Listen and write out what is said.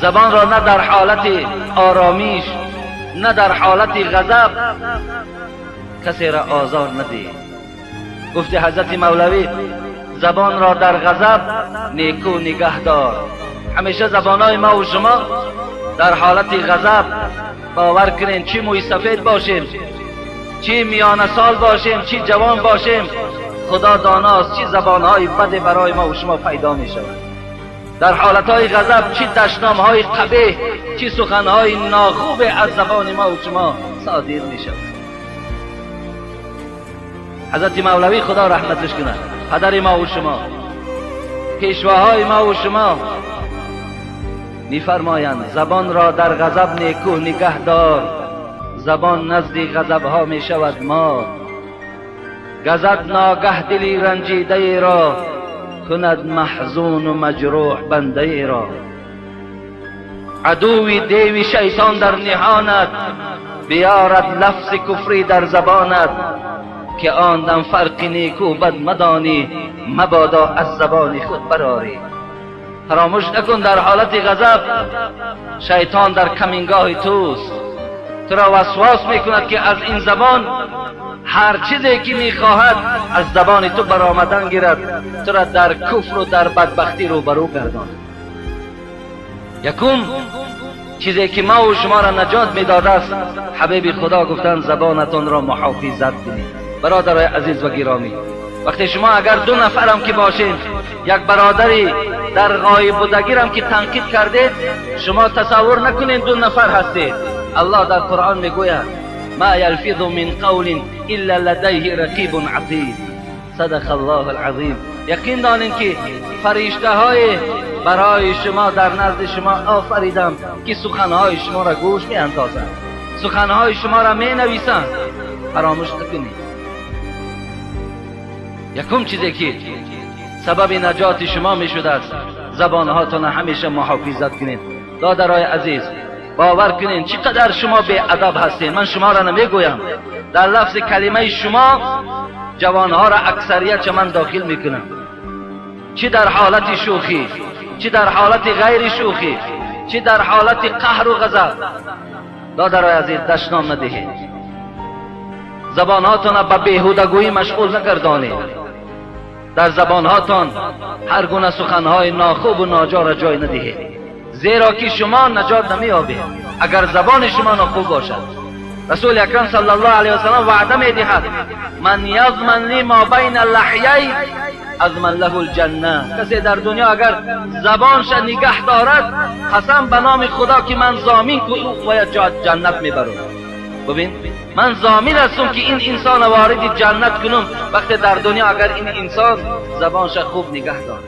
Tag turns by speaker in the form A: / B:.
A: زبان را نه در حالت آرامیش، نه در حالت غضب کسی را آزار ندهید. گفت حضرت مولوی زبان را در غضب نیکو نگه دار. همیشه زبانهای ما و شما در حالت غضب، باور کنین، چی موی سفید باشیم، چی میانه سال باشیم، چی جوان باشیم، خدا داناست چی زبانهای بد برای ما و شما پیدا می شود. در حالتهای غضب چی دشنامهای قبیح، چی سخنهای ناخوب از زبان ما و شما صادر می شود. حضرت مولوی خدا رحمتش کند، پدر ما و شما، پیشواهای ما و شما میفرمایند زبان را در غضب نیکو نگه دار، زبان نزد غضبها می شود مار. گزد ناگه دلی رنجیده را، کند محزون و مجروح بنده را. عدوی دیوی شیطان در نهانت، بیارد لفظ کفری در زبانت، که آن دم فرق نیکو بد مدانی، مبادا از زبان خود برآری. فراموش نکن در حالت غضب شیطان در کمینگاه توست، تو را وسواس میکند که از این زبان هر چیزی که میخواهد از زبان تو برآمدن گیرد، تو را در کفر و در بدبختی روبرو گرداند. یکم چیزی که ما و شما را نجات میداده است، حبیب خدا گفتند زبانتان را محافظت کنید. برادرای عزیز و گرامی، وقتی شما اگر دو نفرم که باشین، یک برادری در غایب بودگیرم که تنقید کرده، شما تصور نکنین دو نفر هستید. الله در قرآن میگوید ما یلفظ من قول الا لدیه رقیب عتید. صدق الله العظیم. یقین دانین که فرشته های برای شما در نزد شما آفریدم که سخنهای شما را گوش می اندازند، سخنهای شما را می نویسند. فراموش نکنید یکم چیزی که سبب نجات شما می شده است، زبانهاتان همیشه محافظت کنید. دادرای عزیز، باور کنین چقدر شما بی ادب هستین. من شما را نمیگویم، در لفظ کلمه شما جوانها را اکثریت من داخل میکنم، چی در حالت شوخی، چی در حالت غیر شوخی، چی در حالت قهر و غضب. دادرای عزیز، دشنام ندهید، زبانهاتان به بیهودگویی مشغول نگردانید، در زبانهاتان هر گونه سخنهای ناخوب و ناجا را جای ندهید، زیرا که شما نجات نمییابید اگر زبان شما ناخوب باشد. رسول اکرم صلی الله علیه وسلم وعده میدهد من یضمن لی ما بین لحیی اضمن له الجنه. کسی در دنیا اگر زبانش نگه دارد، قسم به نام خدا که من ضامن که او باید جنت میبرم. ببین، من ضامن هستم که این انسان وارد جنت کنم وقتی در دنیا اگر این انسان زبانش خوب نگه دارد.